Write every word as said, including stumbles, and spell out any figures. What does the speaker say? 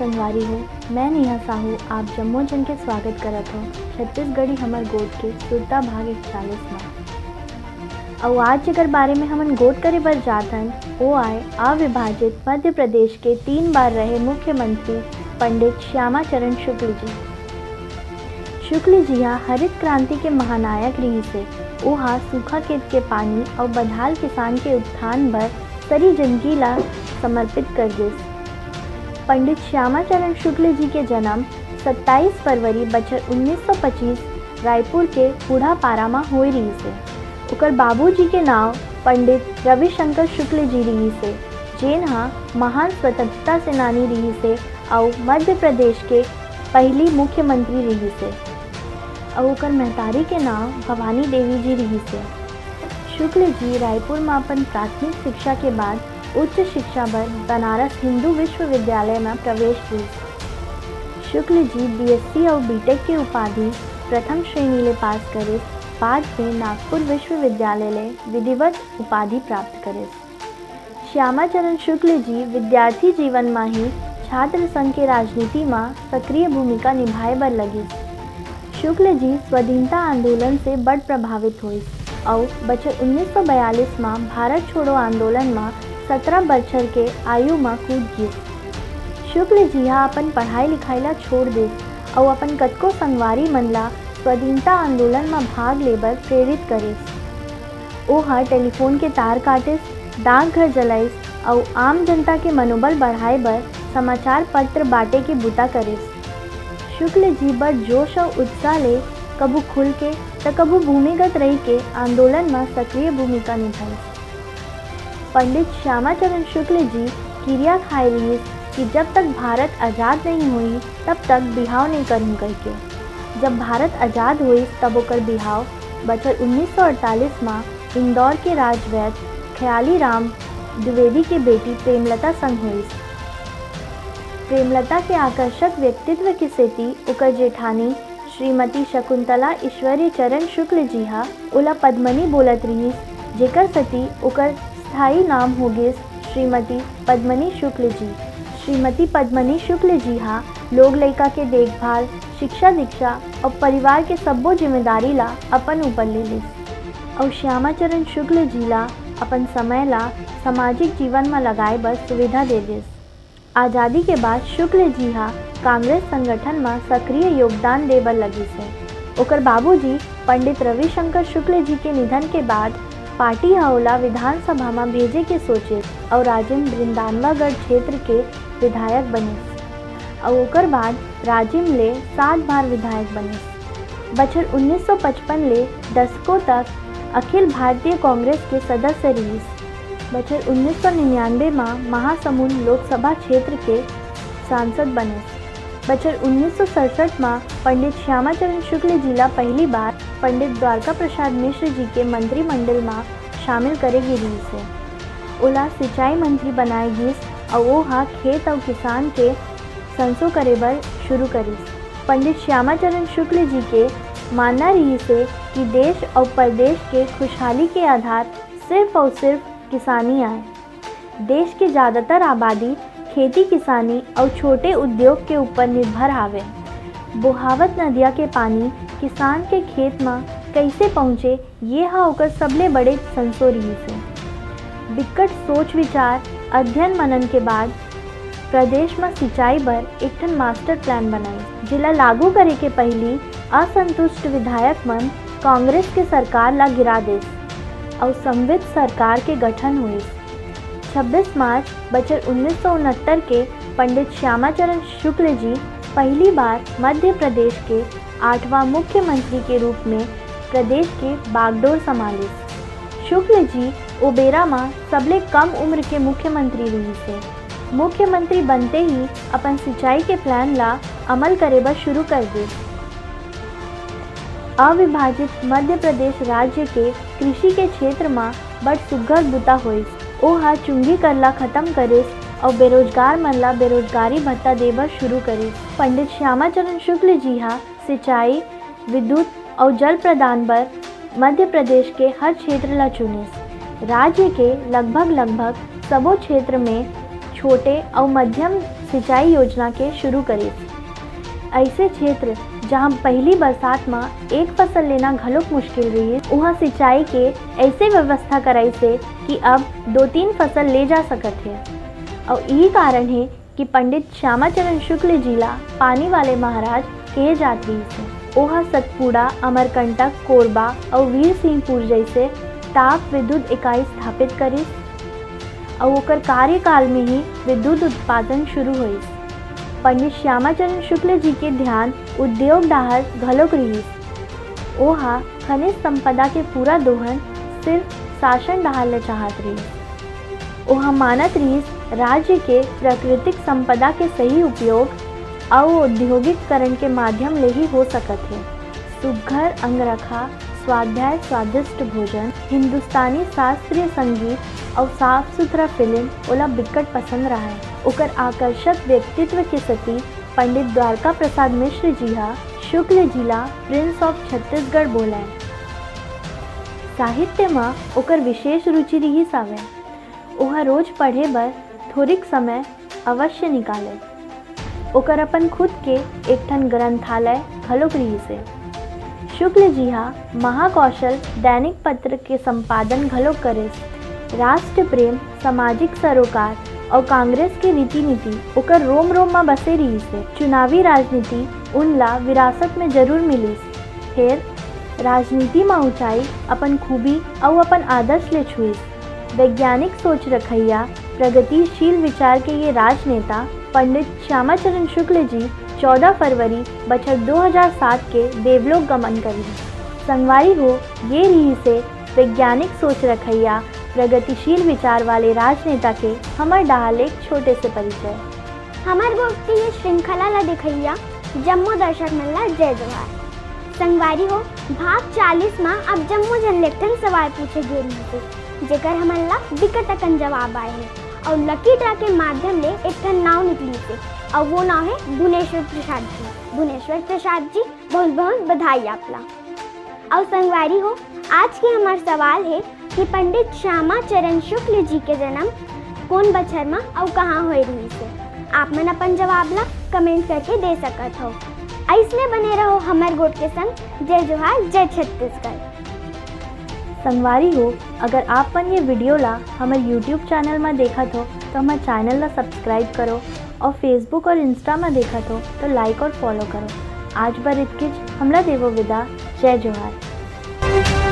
संगवारी हो, मैं नेहा साहू आप जम्मो झन के स्वागत करत हों छत्तीसगढ़ी हमर गोठ के सुरता भाग इकतालीस म। अउ आज जेकर बारे में हमन गोठ करे बर जात हन, वो आय अविभाजित मध्य प्रदेश के तीन बार रहे मुख्यमंत्री पंडित श्यामा चरण शुक्ल जी। शुक्ल जी हा हरित क्रांति के महानायक रिहिस हे। वो हा सूखा खेत के पानी अउ बदहाल किसान के उत्थान बर सरी जिनगी ला समर्पित कर दिस। पंडित श्यामा चरण शुक्ल जी के जन्म सत्ताईस फरवरी बछर उन्नीस सौ पच्चीस रायपुर के बूढ़ापारा म होए रिहिस हे। ओकर बाबूजी के नाव पंडित रविशंकर शुक्ल जी रिहिस हे, जेन हा महान स्वतंत्रता सेनानी रिहिस हे अउ मध्य प्रदेश के पहिली मुख्यमंत्री रिहिस हे। अउ ओकर महतारी के नाव भवानी देवी जी रिहिस हे। शुक्ल जी रायपुर म अपन प्राथमिक शिक्षा के बाद उच्च शिक्षा बर बनारस हिंदू विश्वविद्यालय म प्रवेश लीस। शुक्ल जी बीएससी अउ बीटेक के उपाधि प्रथम श्रेणी ले पास करिस, बाद में नागपुर विश्वविद्यालय ले विधिवत उपाधि प्राप्त करिस। श्यामा चरण शुक्ल जी विद्यार्थी जीवन म ही छात्र संघ के राजनीति म सक्रिय भूमिका निभाए बर लगिस। शुक्ल जी स्वधीनता आंदोलन से बड़ प्रभावित होइस अउ बछर उन्नीस सौ बयालीस म भारत छोड़ो आंदोलन म सत्रह बछर के आयु म कूद गिस। शुक्ल जी हा अपन पढ़ाई लिखाई ला छोड़ दिस अउ अपन कतको संगवारी मन ला स्वधीनता आंदोलन म भाग ले बर प्रेरित करिस। ओहा टेलीफोन के तार काटिस, डाकघर जलाइस अउ आम जनता के मनोबल बढ़ाए बर समाचार पत्र बांटे के बुता करिस। शुक्ल जी बड़ जोश अउ उत्साह ले कभू खुल के त कभू भूमिगत रहि के आंदोलन म सक्रिय भूमिका निभाइस। पंडित श्यामा चरण शुक्ल जी किरिया खाए रिहिस कि जब तक भारत आजाद नहीं होही, तब तक बिहाव नहीं करहूं कहिके। जब भारत आजाद होइस, तब ओकर बिहाव बछर उन्नीस सौ अड़तालीस म इंदौर के राजवैद ख्याली राम द्विवेदी के बेटी प्रेमलता संग होइस। प्रेमलता के आकर्षक व्यक्तित्व के सेती ओकर जेठानी श्रीमती शकुंतला ईश्वरीय चरण शुक्ल जी हा ओला पद्मनी बोलत रिहिस, जेकर सेती ओकर स्थायी नाम हो गिस श्रीमती पद्मनी शुक्ल जी। श्रीमती पद्मनी शुक्ल जी हा लोग लइका के देखभाल, शिक्षा दीक्षा अउ परिवार के सब्बो जिम्मेदारी ला अपन ऊपर ले लिस अउ श्यामा चरण शुक्ल जी ला अपन समय ला सामाजिक जीवन म लगाए बर सुविधा दे दिस। आजादी के बाद शुक्ल जी हा कांग्रेस संगठन म सक्रिय योगदान दे बर लगिस हे। ओकर बाबूजी पंडित रविशंकर शुक्ल जी के निधन के बाद पार्टी ह ओला विधानसभा म भेजे के सोचिस अउ राजिम वृंदानवागढ़ क्षेत्र के विधायक बनिस अउ ओकर बाद राजिम ले सात बार विधायक बनिस। बछर उन्नीस सौ पचपन ले दशकों तक अखिल भारतीय कांग्रेस के सदस्य रिहिस। बछर उन्नीस सौ निन्यानवे म महासमुंद लोकसभा क्षेत्र के सांसद बनिस। बछर उन्नीस सौ सड़सठ म पंडित श्यामाचरण शुक्ल जी ला पहली बार पंडित द्वारका प्रसाद मिश्र जी के मंत्रिमंडल म शामिल करे गे रिहिस हे। ओला सिंचाई मंत्री बनाए गिस अउ ओ ह खेत अउ किसान के संसो करे बर शुरू करिस। पंडित श्यामाचरण शुक्ल जी के मानना रिहिस हे कि देश अउ परदेश के खुशहाली के आधार सिर्फ अउ सिर्फ किसानी आय। देश के ज्यादातर आबादी खेती किसानी अउ छोटे उद्योग के ऊपर निर्भर हावे। बोहावत नदिया के पानी किसान के खेत म कइसे पहुंचे, ये ह ओकर सबले बड़े संसो रिहिस हे। बिकट सोच विचार, अध्ययन मनन के बाद प्रदेश म सिंचाई बर एक ठन मास्टर प्लान बनाइस, जेला लागू करे के पहिली असंतुष्ट विधायक मन कांग्रेस के सरकार ला गिरा देस अउ संवित सरकार के गठन होइस। छब्बीस मार्च बछर उन्नीस सौ उनहत्तर के पंडित श्यामाचरण शुक्ल जी पहली बार मध्य प्रदेश के आठवां मुख्यमंत्री के रूप में प्रदेश के बागडोर संभालिस। शुक्ल जी ओ बेरा म सबले कम उम्र के मुख्यमंत्री रिहिस हे। मुख्यमंत्री बनते ही अपन सिंचाई के प्लान ला अमल करे बर शुरू कर दिस। अविभाजित मध्य प्रदेश राज्य के कृषि के क्षेत्र म बड़ सुघर बुता होइस। ओ ह चुंगी कर ला खत्म करिस अउ बेरोजगार मन ला बेरोजगारी भत्ता दे बर शुरू करिस। पंडित श्यामाचरण शुक्ल जी ह सिंचाई, विद्युत अउ जल प्रदान बर मध्य प्रदेश के हर क्षेत्र ला चुनिस। राज्य के लगभग, लगभग सबो क्षेत्र में छोटे अउ मध्यम सिंचाई योजना के शुरू करिस। ऐसे क्षेत्र, जहां पहली बरसात म एक फसल लेना घलोक मुश्किल रहिस, उहां सिंचाई के ऐसे व्यवस्था कराइस हे कि अब दो तीन फसल ले जा सकत हे। अउ यही कारण हे कि पंडित श्यामाचरण शुक्ल जी ला पानी वाले महाराज कहे जात रहिस हे। ओहा सतपुड़ा, अमरकंटक, कोरबा अउ वीरसिंहपुर जैसे ताप विद्युत इकाई स्थापित करिस अउ ओकर कार्यकाल में ही विद्युत उत्पादन शुरू होइस। पंडित श्यामाचरण शुक्ल जी के ध्यान उद्योग डाहर घलोक रिहिस। ओहा खनिज संपदा के पूरा दोहन सिर्फ शासन डाहर ले चाहत रिहिस। ओहा मानत रिहिस, राज्य के प्राकृतिक संपदा के सही उपयोग अउ औद्योगिकरण के माध्यम ले ही हो सकत हे। सुघ्घर अंगरखा, स्वाध्याय, स्वादिष्ट भोजन, हिंदुस्तानी शास्त्रीय संगीत अउ साफ सुथरा फिल्म ओला बिकट पसंद रहय। ओकर आकर्षक व्यक्तित्व के सेती पंडित द्वारका प्रसाद मिश्र जी ह शुक्ल जी ला प्रिंस ऑफ छत्तीसगढ़ बोलय। साहित्य म ओकर विशेष रुचि रिहिस हवय। ओह रोज पढ़े बर थोरिक समय अवश्य निकालय। ओकर अपन खुद के एक ठन ग्रंथालय घलोक रिहिस हे। शुक्ल जी हा महाकौशल दैनिक पत्र के संपादन घलोक करिस। राष्ट्र प्रेम, सामाजिक सरोकार अउ कांग्रेस के रीति नीति ओकर रोम रोम म बसे रिहिस हे। चुनावी राजनीति उन ला विरासत में जरूर मिलिस। फेर राजनीति म ऊंचाई अपन खूबी अउ अपन आदर्श ले छुइस। वैज्ञानिक सोच रखइया, प्रगतिशील विचार के ये राजनेता पंडित श्यामाचरण शुक्ल जी चौदह फरवरी बछर दो हज़ार सात के देवलोक गमन करिन। संगवारी हो, ये रिहिस हे वैज्ञानिक सोच रखइया, प्रगतिशील विचार वाले राजनेता के हमर डाहर ले एक छोटे से परिचय। हमर गोठ के ये श्रृंखला ला देखइया जम्मो दर्शक मन ला जय जोहार। संगवारी हो, भाग चालीस मा अब जम्मो झन ले एक ठन सवाल पूछे गे रिहिस हे, जेकर हमन ला बिकट अकन जवाब आए हे अउ लकी ड्रा के माध्यम ले एक ठन नाव निकलिस हे अउ वो नाव हे भुवनेश्वर प्रसाद जी। भुवनेश्वर प्रसाद जी, बहुत बहुत बधाई आप ला। अउ संगवारी हो, आज के हमर सवाल हे कि पंडित श्यामा चरण शुक्ल जी के जन्म कोन बछर म अउ कहाँ होए रिहिस हे? आप मन अपन जवाब ला comment करके दे सकत हो। अइसने बने रहो हमर गोठ के संग। जय जोहार, जय छत्तीसगढ़। संगवारी हो, अगर आप मन ये video ला हमर YouTube channel म देखत हो, तो हमर channel ला subscribe करो अउ Facebook अउ Insta म देखत हो, तो like अउ follow करो। आज बर इतकेच, हमला देवो विदा। जय जोहार।